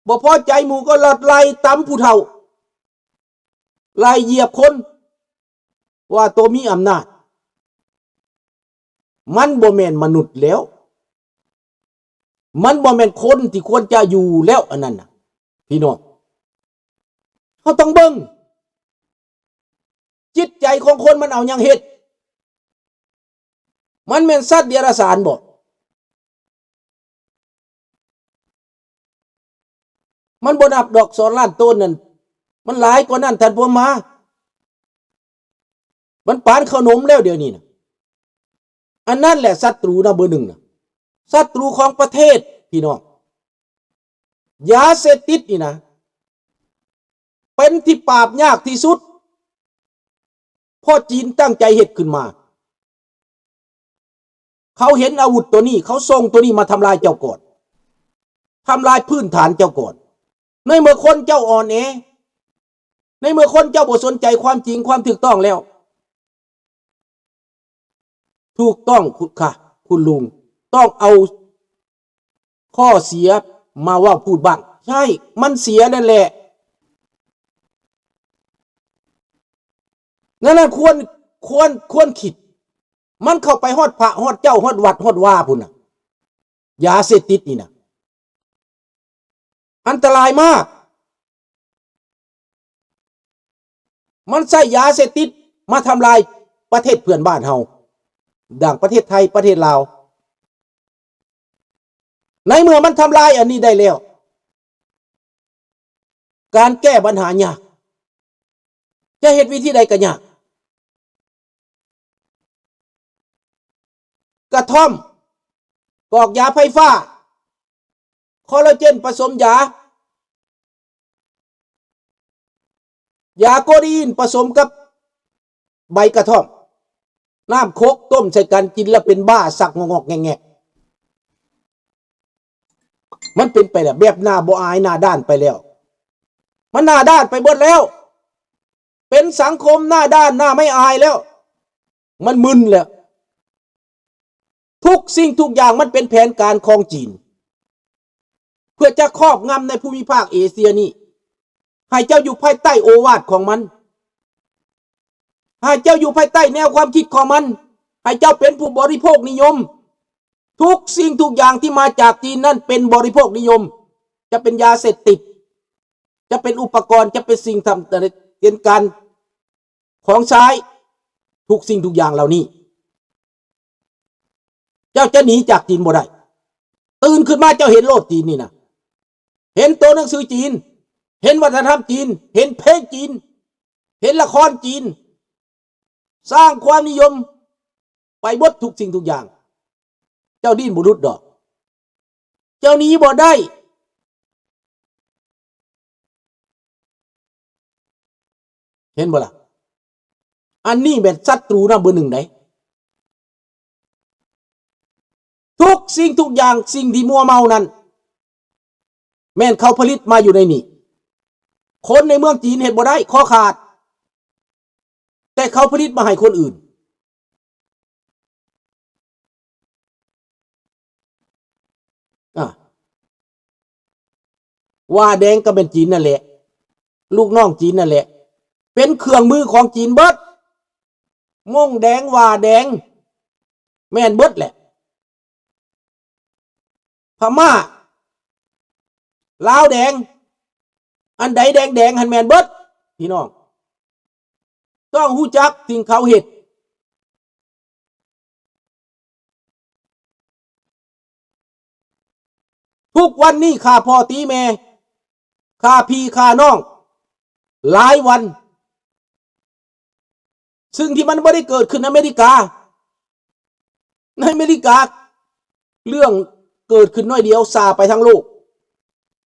ບໍ່ພໍໃຈໝູ່ກໍລັດໄລ່ຕຳຜູ້ເຖົ້າ ໄລ່ຢຽບຄົນ ວ່າໂຕມີອຳນາດ. ມັນບໍ່ແມ່ນມະນຸດແລ້ວ ມັນບໍ່ແມ່ນຄົນທີ່ຄວນຈະຢູ່ແລ້ວ ອັນນັ້ນນະ ພີ່ນ້ອງ. ເຮົາຕ້ອງເບິ່ງ ຈິດໃຈຂອງຄົນມັນເອົາຫຍັງເຮັດ? ມັນແມ່ນສັດເດຍລະສານບໍ? ມັນບໍ່ນັບດອກສອນລ້ານໂຕນນັ້ນ ມັນຫຼາຍກວ່ານັ້ນ ທ່ານຜູ້ມາ. ມັນປານເຂົ້າໜົມແລ້ວດຽວນີ້ນະ. ອັນນັ້ນແຫຼະສັດຕູນະເບີໜຶ່ງນະ ສັດຕູຂອງປະເທດ ພີ່ນ້ອງ. ຢາເສບຕິດນີ້ນະ ເປັນທີ່ປາບຍາກທີ່ສຸດ ເພາະຈີນຕັ້ງໃຈເຮັດຂຶ້ນມາ. ເຂົາເຫັນອາວຸດໂຕນີ້ ເຂົາສົ່ງໂຕນີ້ມາທຳລາຍເຈົ້າກ່ອນ ທຳລາຍພື້ນຖານເຈົ້າກ່ອນ. ໃນເມື່ອຄົນເຈົ້າອ່ອນແອ ໃນເມື່ອຄົນເຈົ້າບໍ່ສົນໃຈຄວາມຈິງຄວາມຖືກຕ້ອງແລ້ວ ຖືກຕ້ອງຄຸນຄ່ະ ຄຸນລຸງ ຕ້ອງເອົາຂໍ້ເສຍມາເວົ້າພູດບ້າງ. ໃຊ່ ມັນເສຍນັ້ນແຫຼະ. ນັ້ນນະ ຄວນ ຄວນ ຄວນຄິດ. ມັນເຂົ້າໄປຮອດພະ ຮອດເຈົ້າ ຮອດວັດ ຮອດວາພຸ້ນນະ. ຢາເສບຕິດນີ້ນະ ອັນຕະລາຍມາກ. ມັນໃຊ້ຢາເສບຕິດມາທຳລາຍປະເທດເພື່ອນບ້ານເຮົາ ດັ່ງປະເທດໄທ ປະເທດລາວ. ໃນເມື່ອມັນທຳລາຍອັນນີ້ໄດ້ແລ້ວ ການແກ້ບັນຫາຍາກ ຈະເຮັດວິທີໃດກໍຍາກ. ກະທ່ອມ ກອກຢາໄຟຟ້າ ຄໍລາເຈນປະສົມຢາ ຢາໂກດີນປະສົມກັບໃບກະທ່ອມ ນ້ຳຄົກຕົ້ມໃສ່ກັນ ກິນແລ້ວເປັນບ້າ ຊັກງອກໆແງກໆ. ມັນເປັນໄປແລ້ວ ແບບໜ້າບໍ່ອາຍໜ້າດ້ານໄປແລ້ວ ມັນໜ້າດ້ານໄປເບິດແລ້ວ ເປັນສັງຄົມໜ້າດ້ານໜ້າໄມ່ອາຍແລ້ວ ມັນມຶນແລ້ວ. ທຸກສິ່ງທຸກຢ່າງມັນເປັນແຜນການຂອງຈີນ ເພື່ອຈະຄອບງຳໃນພູມິພາກເອເຊຍນີ້ ໃຫ້ເຈົ້າຢູ່ພາຍໃຕ້ໂອວາດຂອງມັນ ໃຫ້ເຈົ້າຢູ່ພາຍໃຕ້ແນວຄວາມຄິດຂອງມັນ ໃຫ້ເຈົ້າເປັນຜູ້ບໍລິໂພກນິຍົມ. ທຸກສິ່ງທຸກຢ່າງທີ່ມາຈາກຈີນນັ້ນເປັນບໍລິໂພກນິຍົມ ຈະເປັນຢາເສບຕິດ ຈະເປັນອຸປະກອນ ຈະເປັນສິ່ງທຳ ເປັນການຂອງໃຊ້ ທຸກສິ່ງທຸກຢ່າງເຫຼົ່ານີ້ ເຈົ້າຈະໜີຈາກຈີນບໍ່ໄດ້. ຕື່ນຂຶ້ນມາເຈົ້າເຫັນໂລດຈີນນີ້ນະ ເຫັນໂຕໜັງສືຈີນ ເຫັນວັດທະນະທຳຈີນ ເຫັນເພງຈີນ ເຫັນລະຄອນຈີນ ສ້າງຄວາມນິຍົມໄປເບິດທຸກສິ່ງທຸກຢ່າງ. ເຈົ້າດີ້ນບໍ່ຫຼຸດດອກ ເຈົ້າໜີບໍ່ໄດ້. ເຫັນບໍ່ລະ? ອັນນີ້ແມ່ນສັດຕູນຳເບີໜຶ່ງໃດ໋. ທຸກສິ່ງທຸກຢ່າງ ສິ່ງທີ່ມົວເມົານັ້ນ ແມ່ນເຂົາຜະລິດມາຢູ່ໃນນີ້. ຄົນໃນເມືອງຈີນເຮັດບໍ່ໄດ້ ຄໍຂາດ ແຕ່ເຂົາຜະລິດມາໃຫ້ຄົນອື່ນ. ອາ ຫວ້າແດງກໍແມ່ນຈີນນັ້ນແຫຼະ ລູກນ້ອງຈີນນັ້ນແຫຼະ ເປັນເຄື່ອງມືຂອງຈີນເບິດ. ມົ້ງແດງ ຫວ້າແດງ ແມ່ນເບິດແຫຼະ. ພະມ້າ ລາວແດງ ອັນໃດແດງໆ ຫັ້ນແມ່ນເບິດ ພີ່ນ້ອງ. ຕ້ອງຮູ້ຈັກສິ່ງເຂົາເຮັດ. ທຸກວັນນີ້ຂ້າພໍ່ຕີແມ່ ຂ້າພີ່ຂ້ານ້ອງຫຼາຍວັນ ຊຶ່ງທີ່ມັນບໍ່ໄດ້ເກີດຂຶ້ນອາເມລິກາ. ໃນອາເມລິກາເລື່ອງເກີດຂຶ້ນໜ້ອຍດຽວ ຊາໄປທັງໂລກ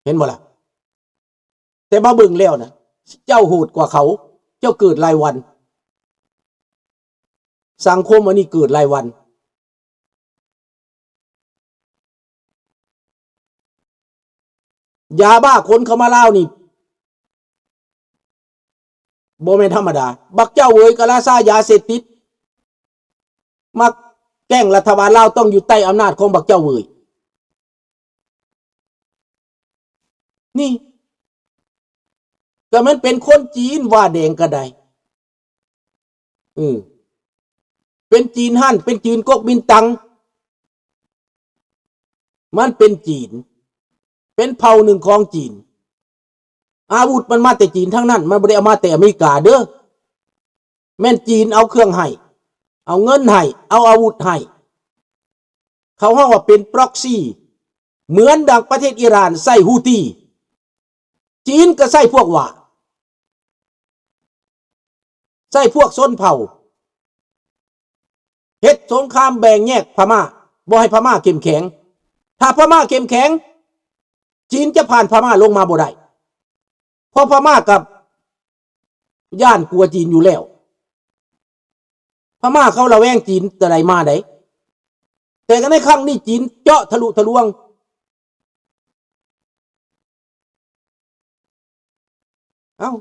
ເຫັນບໍ່ລະ? ແຕ່ມາເບິ່ງແລ້ວນະ ເຈົ້າໂຫດກວ່າເຂົາ ເຈົ້າເກີດລາຍວັນ ສັງຄົມອັນນີ້ເກີດລາຍວັນ. ຢາບ້າຂົນເຂົ້າມາລາວນີ້ ບໍ່ແມ່ນທຳມະດາ. ບັກເຈົ້າເຫວີຍກໍລາຊາຢາເສບຕິດ ມາແກ້ງລັດຖະບານລາວ ຕ້ອງຢູ່ໃຕ້ອຳນາດຂອງບັກເຈົ້າເຫວີຍ. ນີ້ ກໍມັນເປັນຄົນຈີນ ວ່າແດງກໍໄດ້ ເອີ ເປັນຈີນຫັ້ນ ເປັນຈີນກົກມິນຕັງ ມັນເປັນຈີນ ເປັນເຜົ່າໜຶ່ງຂອງຈີນ. ອາວຸດມັນມາແຕ່ຈີນທັງນັ້ນ ມັນບໍ່ໄດ້ເອົາມາແຕ່ອາເມລິກາເດີ້. ແມ່ນຈີນເອົາເຄື່ອງໃຫ້ ເອົາເງິນໃຫ້ ເອົາອາວຸດໃຫ້. ເຂົາເວົ້າວ່າເປັນ proxy ເໝືອນດັ່ງປະເທດອີຣານໃຊ້ Houthi ຈີນກໍໃຊ້ພວກຫວ້າ ໃຊ້ພວກຊົນເຜົ່າ ເຮັດສົງຄາມແບ່ງແຍກພະມ້າ ບໍ່ໃຫ້ພະມ້າເຂັ້ມແຂງ. ຖ້າພະມ້າເຂັ້ມແຂງ ຈີນຈະຜ່ານພະມ້າລົງມາບໍ່ໄດ້ ເພາະພະມ້າກັບຢ້ານກົວຈີນຢູ່ແລ້ວ. ພະມ້າເຂົາລະແວງຈີນແຕ່ໃດມາໃດ ແຕ່ໃນຄັ້ງນີ້ຈີນເຈາະທະລຸທະລວງ. ເອົ້າ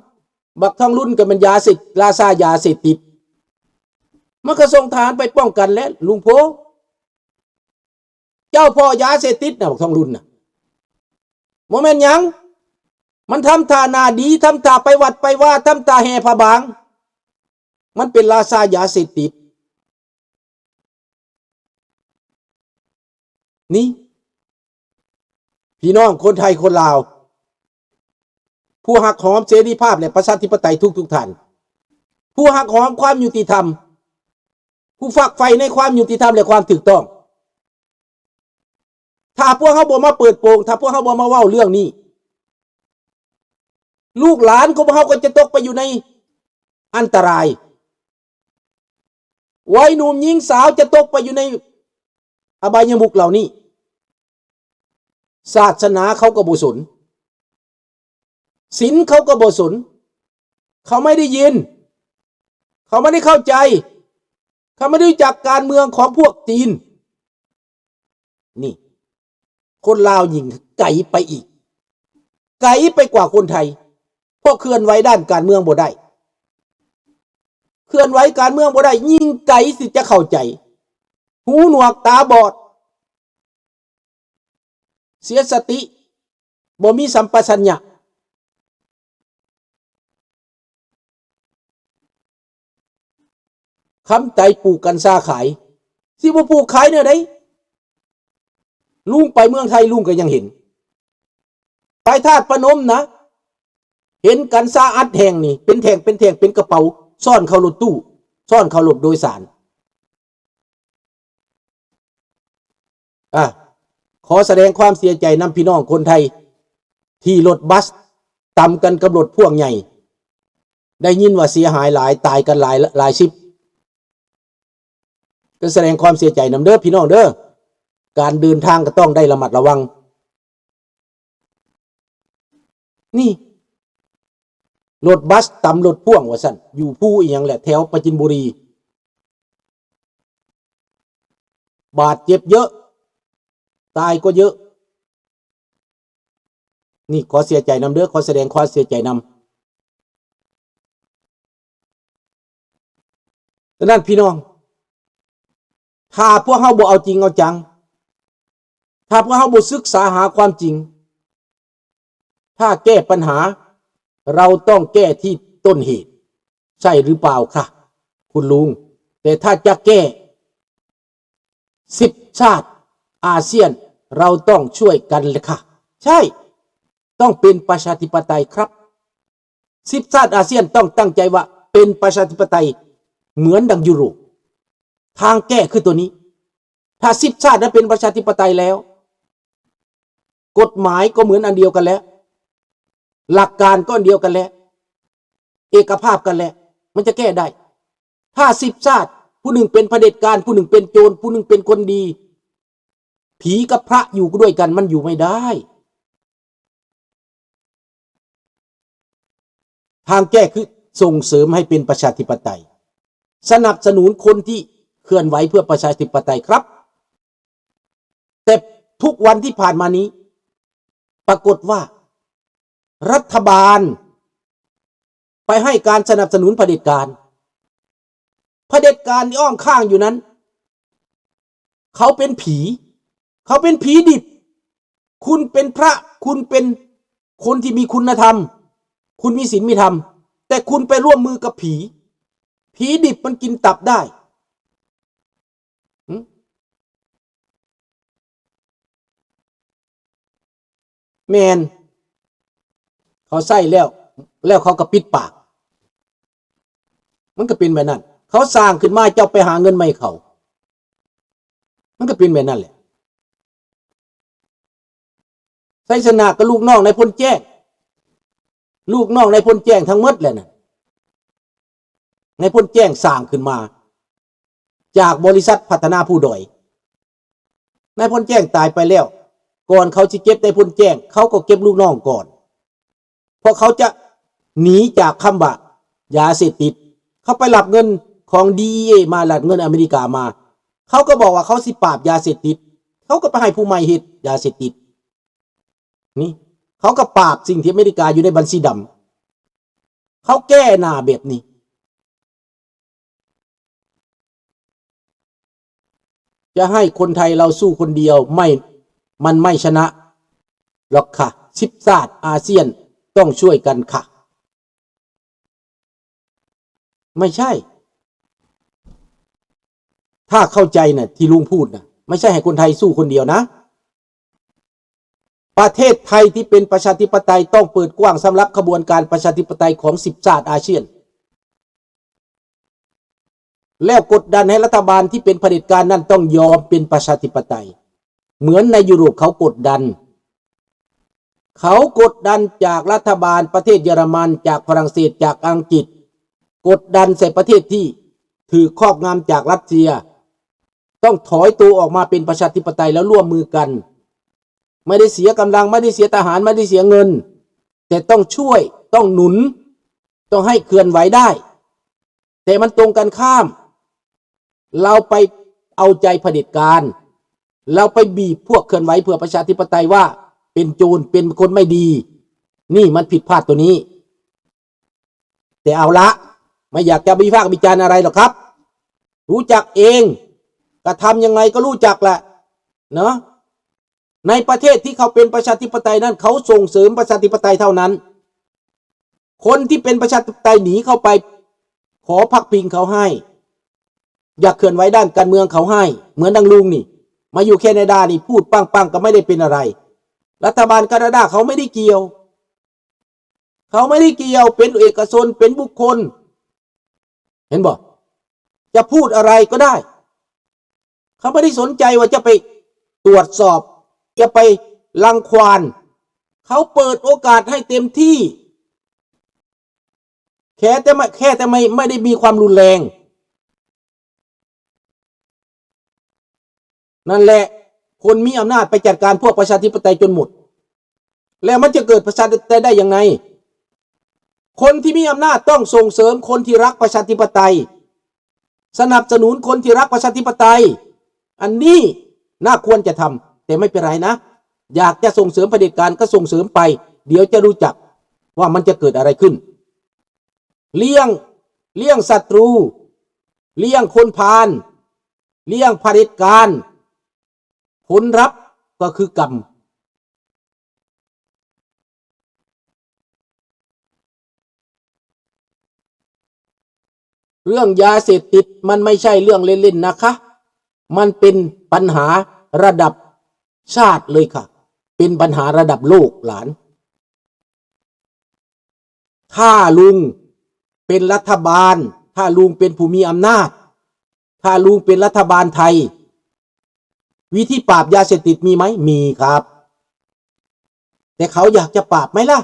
ບັກທອງລຸນກໍແມ່ນຢາເສບ ລາຊາຢາເສບຕິດ ມັນກໍສົ່ງທະຫານໄປປ້ອງກັນແຫຼະ ລຸງໂພ. ເຈົ້າພໍ່ຢາເສບຕິດນະ ບັກທອງລຸນນະ ບໍ່ແມ່ນຫຍັງ. ມັນທຳທ່າໜ້າດີ ທຳທ່າໄປວັດໄປວາ ທຳທ່າແຫ່ຜ້າບາງ. ມັນເປັນລາຊາຢາເສບຕິດ. ນີ້ ພີ່ນ້ອງຄົນໄທຄົນລາວ ຜູ້ຮັກຫອມເສລີພາບ ແລະ ປະຊາທິປະໄຕທຸກໆທ່ານ, ຜູ້ຮັກຫອມຄວາມຍຸຕິທຳ, ຜູ້ຝັກໃຝ່ໃນຄວາມຍຸຕິທຳ ແລະ ຄວາມຖືກຕ້ອງ, ຖ້າພວກເຮົາບໍ່ມາເປີດໂປງ, ຖ້າພວກເຮົາບໍ່ມາເວົ້າເລື່ອງນີ້, ລູກຫຼານຂອງພວກເຮົາກໍຈະຕົກໄປຢູ່ໃນອັນຕະລາຍ. ໄວໜຸ່ມຍິງສາວຈະຕົກໄປຢູ່ໃນອະບາຍະມຸກເຫຼົ່ານີ້. ສາສະໜາເຂົາກໍບໍ່ສົນ, ສິນເຂົາກໍບໍ່ສົນ, ເຂົາໄມ່ໄດ້ຍິນ, ເຂົາໄມ່ໄດ້ເຂົ້າໃຈ, ເຂົາໄມ່ໄດ້ຮູ້ຈັກການເມືອງຂອງພວກຈີນ. ນີ້ ຄົນລາວຍິ່ງໄກໄປອີກ, ໄກໄປກວ່າຄົນໄທ, ເພາະເຄື່ອນໄຫວດ້ານການເມືອງບໍ່ໄດ້. ເຄື່ອນໄຫວການເມືອງບໍ່ໄດ້, ຍິ່ງໄກທີ່ຈະເຂົ້າໃຈ. ຫູໜວກຕາບອດ, ເສຍສະຕິ, ບໍ່ມີສຳປະຊັນຍະ. ຄຳໄຕປູກກັນຊາຂາຍ, ຊິບໍ່ປູກຂາຍແນວໃດ? ລຸງໄປເມືອງໄທ ລຸງກໍຍັງເຫັນ. ໄປທາດພະນົມນະ, ເຫັນກັນຊາອັດແຫ້ງນີ້ ເປັນແທ່ງ ເປັນແທ່ງ ເປັນກະເປົາ, ຊ້ອນເຂົ້າລົດຕູ້, ຊ້ອນເຂົ້າລົດໂດຍສານ. ອາ ຂໍສະແດງຄວາມເສຍໃຈນຳພີ່ນ້ອງຄົນໄທ ທີ່ລົດບັສຕຳກັນກັບລົດພ່ວງໃຫຍ່, ໄດ້ຍິນວ່າເສຍຫາຍຫຼາຍ, ຕາຍກັນຫຼາຍ, ຫຼາຍສິບ. ກໍສະແດງຄວາມເສຍໃຈນຳເດີ້ພີ່ນ້ອງເດີ້, ການເດີນທາງກໍຕ້ອງໄດ້ລະມັດລະວັງ. ນີ້ ລົດບັສຕຳລົດພ່ວງວ່າຊັ້ນ, ຢູ່ພູອີ່ຫຍັງແຫຼະ ແຖວປາຈີນບູລີ, ບາດເຈັບເຍີະ, ຕາຍກໍເຍີະ. ນີ້ ຂໍເສຍໃຈນຳເດີ້, ຂໍສະແດງຄວາມເສຍໃຈນຳ. ສະນັ້ນພີ່ນ້ອງ, ຖ້າພວກເຮົາບໍ່ເອົາຈິງເອົາຈັງ, ຖ້າພວກເຮົາບໍ່ສຶກສາຫາຄວາມຈິງ, ຖ້າແກ້ປັນຫາ, ເຮົາຕ້ອງແກ້ທີ່ຕົ້ນເຫດ, ໃຊ່ຫຼືເປົ່າຄະ ຄຸນລຸງ? ແຕ່ຖ້າຈະແກ້ ສິບຊາດອາຊຽນ ເຮົາຕ້ອງຊ່ວຍກັນແຫຼະຄ່ະ. ໃຊ່, ຕ້ອງເປັນປະຊາທິປະໄຕຄັບ. ສິບຊາດອາຊຽນຕ້ອງຕັ້ງໃຈວ່າເປັນປະຊາທິປະໄຕເໝືອນດັ່ງຢູໂຣບ. ທາງແກ້ຄືໂຕນີ້. ຖ້າສິບຊາດນັ້ນເປັນປະຊາທິປະໄຕແລ້ວ, ກົດໝາຍກໍເໝືອນອັນດຽວກັນແລ້ວ, ຫຼັກການກໍອັນດຽວກັນແລ້ວ, ເອກະພາບກັນແລ້ວ, ມັນຈະແກ້ໄດ້. ຖ້າສິບຊາດ, ຜູ້ໜຶ່ງເປັນຜະເດັດການ, ຜູ້ໜຶ່ງເປັນໂຈນ, ຜູ້ໜຶ່ງເປັນຄົນດີ, ຜີກັບພະຢູ່ດ້ວຍກັນ, ມັນຢູ່ໄມ່ໄດ້. ທາງແກ້ຄືສົ່ງເສີມໃຫ້ເປັນປະຊາທິປະໄຕ, ສະໜັບສະໜູນຄົນທີ່ເຄື່ອນໄຫວເພື່ອປະຊາທິປະໄຕຄັບ. ແຕ່ທຸກວັນທີ່ຜ່ານມານີ້ ປາກົດວ່າລັດຖະບານໄປໃຫ້ການສະໜັບສະໜູນຜະເດັດການ. ຜະເດັດການທີ່ອ້ອມຂ້າງຢູ່ນັ້ນ ເຂົາເປັນຜີ, ເຂົາເປັນຜີດິບ. ຄຸນເປັນພະ, ຄຸນເປັນ ຄົນທີ່ມີຄຸນນະທຳ, ຄຸນມີສິນມີທຳ, ແຕ່ຄຸນໄປຮ່ວມມືກັບຜີ. ຜີດິບມັນກິນຕັບໄດ້. ຫຶ? ແມ່ນ. ເຂົາໃຊ້ແລ້ວ, ແລ້ວເຂົາກໍປິດປາກ. ມັນກໍເປັນແບບນັ້ນ. ເຂົາສ້າງຂຶ້ນມາ, ເຈົ້າໄປຫາເງິນມາໃຫ້ເຂົາ. ມັນກໍເປັນແບບນັ້ນແຫຼະ. ໄຊຊະນະກໍລູກນ້ອງນາຍພົນແຈ້ງ, ລູກນ້ອງນາຍພົນແຈ້ງທັງໝົດແຫຼະນະ. ນາຍພົນແຈ້ງສ້າງຂຶ້ນມາຈາກບໍລິສັດພັດທະນາພູດອຍ. ນາຍພົນແຈ້ງຕາຍໄປແລ້ວ, ກ່ອນເຂົາຊິເກັບນາຍພົນແຈ້ງ, ເຂົາກໍເກັບລູກນ້ອງກ່ອນ. ເພາະເຂົາຈະໜີຈາກຄຳວ່າຢາເສບຕິດ. ເຂົາໄປລັກເງິນຂອງ ດີອີເອ ມາ, ລັກເງິນອາເມລິກາມາ. ເຂົາກໍບອກວ່າເຂົາຊິປາບຢາເສບຕິດ. ເຂົາກໍໄປໃຫ້ຜູ້ໃໝ່ເຮັດຢາເສບຕິດ. ນີ້ ເຂົາກໍປາບສິ່ງທີ່ອາເມລິກາຢູ່ໃນບັນຊີດຳ. ເຂົາແກ້ໜ້າແບບນີ້. ຈະໃຫ້ຄົນໄທເຮົາສູ້ຄົນດຽວ ໄມ່ ມັນໄມ່ຊະນະຫຼອກຄ່ະ. ສິບຊາດອາຊຽນຕ້ອງຊ່ວຍກັນຄ່ະ. ໄມ່ໃຊ່. ຖ້າເຂົ້າໃຈນະ ທີ່ລຸງພູດນະ, ໄມ່ໃຊ່ໃຫ້ຄົນໄທສູ້ຄົນດຽວນະ. ປະເທດໄທທີ່ເປັນປະຊາທິປະໄຕຕ້ອງເປີດກວ້າງສຳລັບຂະບວນການປະຊາທິປະໄຕຂອງສິບຊາດອາຊຽນ ແລ້ວກົດດັນໃຫ້ລັດຖະບານທີ່ເປັນຜະເດັດການນັ້ນຕ້ອງຍອມເປັນປະຊາທິປະໄຕ ເໝືອນໃນຢູໂຣບເຂົາກົດດັນ. ເຂົາກົດດັນຈາກລັດຖະບານປະເທດເຢຍລະມັນ, ຈາກຝຣັ່ງເສດ, ຈາກອັງກິດ, ກົດດັນໃສ່ປະເທດທີ່ຖືກຄອບງຳຈາກຣັດເຊຍ. ຕ້ອງຖອຍໂຕອອກມາເປັນປະຊາທິປະໄຕແລ້ວຮ່ວມມືກັນ. ໄມ່ໄດ້ເສຍກຳລັງ, ໄມ່ໄດ້ເສຍທະຫານ, ໄມ່ໄດ້ເສຍເງິນ, ແຕ່ຕ້ອງຊ່ວຍ, ຕ້ອງໜູນ, ຕ້ອງໃຫ້ເຄື່ອນໄຫວໄດ້. ແຕ່ມັນຕົງກັນຂ້າມ, ລາວໄປເອົາໃຈຜະເດັດການ, ລາວໄປບີບພວກເຄື່ອນໄຫວເພື່ອປະຊາທິປະໄຕວ່າເປັນໂຈນ, ເປັນຄົນໄມ່ດີ. ນີ້ມັນຜິດພາດໂຕນີ້. ແຕ່ເອົາລະ, ໄມ່ຢາກຈະວິພາກວິຈານອະໄລດອກຄັບ. ຮູ້ຈັກເອງ, ກະທຳຍັງໄງກໍຮູ້ຈັກແຫຼະເນາະ. ໃນປະເທດທີ່ເຂົາເປັນປະຊາທິປະໄຕນັ້ນ, ເຂົາສົ່ງເສີມປະຊາທິປະໄຕເທົ່ານັ້ນ. ຄົນທີ່ເປັນປະຊາທິປະໄຕໜີເຂົ້າໄປຂໍພັກພິງເຂົາຮ້າຍ, ຢາກເຄື່ອນໄຫວດ້ານການເມືອງເຂົາຮ້າຍ, ເໝືອນດັ່ງລຸງນີ້ ມາຢູ່ແຄນາດານີ້ ພູດປັ້ງໆ ກໍໄມ່ໄດ້ເປັນອະໄລ. ລັດຖະບານການາດາເຂົາໄມ່ໄດ້ກ່ຽວ. ເຂົາໄມ່ໄດ້ກ່ຽວ, ເປັນເອກະຊົນ, ເປັນບຸກຄົນ. ເຫັນບໍ່? ຈະພູດອະໄລກໍໄດ້. ເຂົາໄມ່ໄດ້ສົນໃຈວ່າຈະໄປຕວດສອບ, ຈະໄປລັງຄວານ. ເຂົາເປີດໂອກາດໃຫ້ເຕັມທີ່. ແຄ່ແຕ່ໄມ່, ແຄ່ແຕ່ໄມ່, ໄມ່ໄດ້ມີຄວາມຮຸນແຮງ. ນັ້ນແຫຼະ, ຄົນມີອຳນາດໄປຈັດການພວກປະຊາທິປະໄຕຈົນໝົດ, ແລ້ວມັນຈະເກີດປະຊາທິປະໄຕໄດ້ຢ່າງໃດ? ຄົນທີ່ມີອຳນາດຕ້ອງສົ່ງເສີມຄົນທີ່ລັກປະຊາທິປະໄຕ, ສະໜັບສະໜູນຄົນທີ່ລັກປະຊາທິປະໄຕ. ອັນນີ້ໜ້າຄວນຈະທຳ, ແຕ່ໄມ່ເປັນໄລນະ. ຢາກຈະສົ່ງເສີມຜະເດັດການກໍສົ່ງເສີມໄປ, ດຽວຈະຮູ້ຈັກວ່າມັນຈະເກີດອະໄລຂຶ້ນ. ລ້ຽງ, ລ້ຽງສັດຕູ, ລ້ຽງຄົນພານ, ລ້ຽງຜະເດັດການ, ຜົນລັບກໍຄືກຳ. ເລື່ອງຢາເສບຕິດມັນໄມ່ໃຊ່ເລື່ອງເລ່ນໆນະຄະ, ມັນເປັນບັນຫາລະດັບຊາດເລີຍຄ່ະ, ເປັນບັນຫາລະດັບໂລກຫຼານ. ຖ້າລຸງເປັນລັດຖະບານ, ຖ້າລຸງເປັນຜູ້ມີອຳນາດ, ຖ້າລຸງເປັນລັດຖະບານໄທ, ວິທີປາບຢາເສບຕິດມີໄໝ? ມີຄັບ. ແຕ່ເຂົາຢາກຈະປາບໄໝລະ?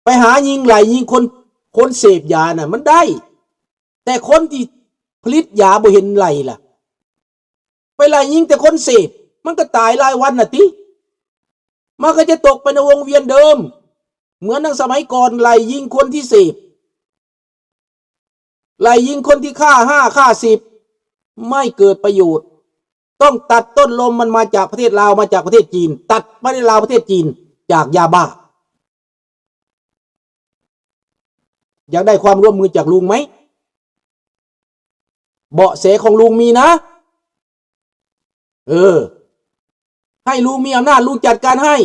ໄປຫາຍິງໄລ່ຍິງຄົນ, ຄົນເສບຢານະ ມັນໄດ້, ແຕ່ຄົນທີ່ຜະລິດຢາບໍ່ເຫັນໄລ່ລະ. ໄປໄລ່ຍິງແຕ່ຄົນເສບ, ມັນກໍຕາຍລາຍວັນນະຕິ. ມັນກໍຈະຕົກໄປໃນວົງວຽນເດີມ, ເໝືອນດັ່ງສະໄໝກ່ອນ, ໄລ່ຍິງຄົນທີ່ເສບ, ໄລ່ຍິງຄົນທີ່ຄ້າຫ້າ, ຄ້າສິບ, ໄມ່ເກີດປະໂຫຍດ. ຕ້ອງຕັດຕົ້ນລົມມັນມາຈາກປະເທດລາວ, ມາຈາກປະເທດຈີນ, ຕັດປະເທດລາວ, ປະເທດຈີນ, ຈາກຢາບ້າ. ຢາກໄດ້ຄວາມຮ່ວມມືຈາກລຸງໄໝ? ເບາະແສຂອງລຸງມີນະ. ເອີ, ໃຫ້ລຸງມີອຳນາດ, ລຸງຈັດການໃຫ້.